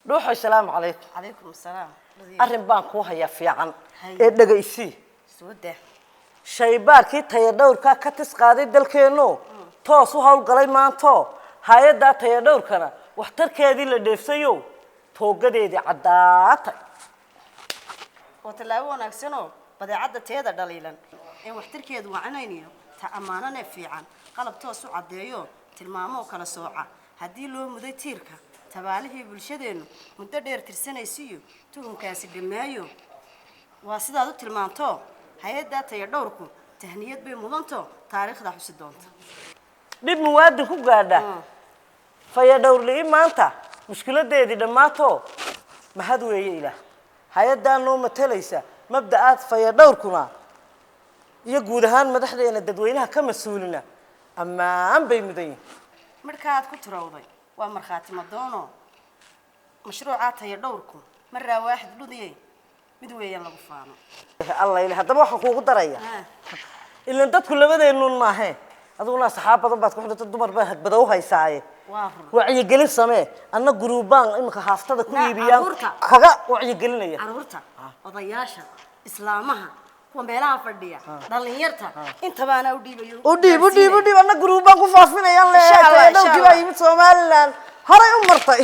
Dhuuxoy, salaamu calaykum. Calaykum asalaam. Arrin baan kuu hayaa fiican. Haye. Ee dhegaysii. Soo dah. Shaybaarkii tayadhowrkaa ka tis qaaday dalkeenno, toos u howlgalay maanto. Hay-addaa tayadhowrkana waxtarkeedii la dheefsayo, toogadeedii caddaatay. Oo tallaabo wanaagsanoo badeecadda teeda dhaliilan een waxtarkeedu wacanayniyo ta ammaanane fiican, qalab toos u caddeeyo, tilmaamoo kala sooca haddii loo muday tiirka tabaalihii bulshadeennu muddo dheer tirsanaysiyo, tuhumkaasi dhammaayo. Waa sidaad u tilmaanto, hay-addaa taya dhowrku tahniyad bay mudanto, taariikhda xusi doonta. Dhib muwaadin ku gaadha fayadhowr li'i maanta mushkiladeedii dhammaato, mahad weeye ilaah. Hay-addaa noo matalaysa mabda'aad fayadhowrkuna iyo guud ahaan madaxdeena dadweynaha ka mas-uulina ammaan bay mudan yihin. Markaad ku tirowday waa markhaati madoono. Mashruucaa taya dhowrku maraa waaxid dhudiye, mid weeyaan lagu faano. Alla ilaah, haddaba waxaan kuugu daraya, ilan dadku labadeennuun maahe, adiguna asxaab badan baad ku xidhata, dumar baa hagbada u haysaaye. Waa run. Wacyigelin samee, anna guruubaan iminka haaftada ku iibiyaan carruurta. Kaga wacyigelinaya. Caruurta, odayaasha, islaamaha, kuwa meelaha fadhiya, dhallinyarta, intabaana u dhiibayo. U dhiib, u dhiib, u dhiib. Anna guruubaan ku faafinayaan. Insha Allah, Leeyahay insha dhowrkii baa Allah. yimid Somaliland horay u martay.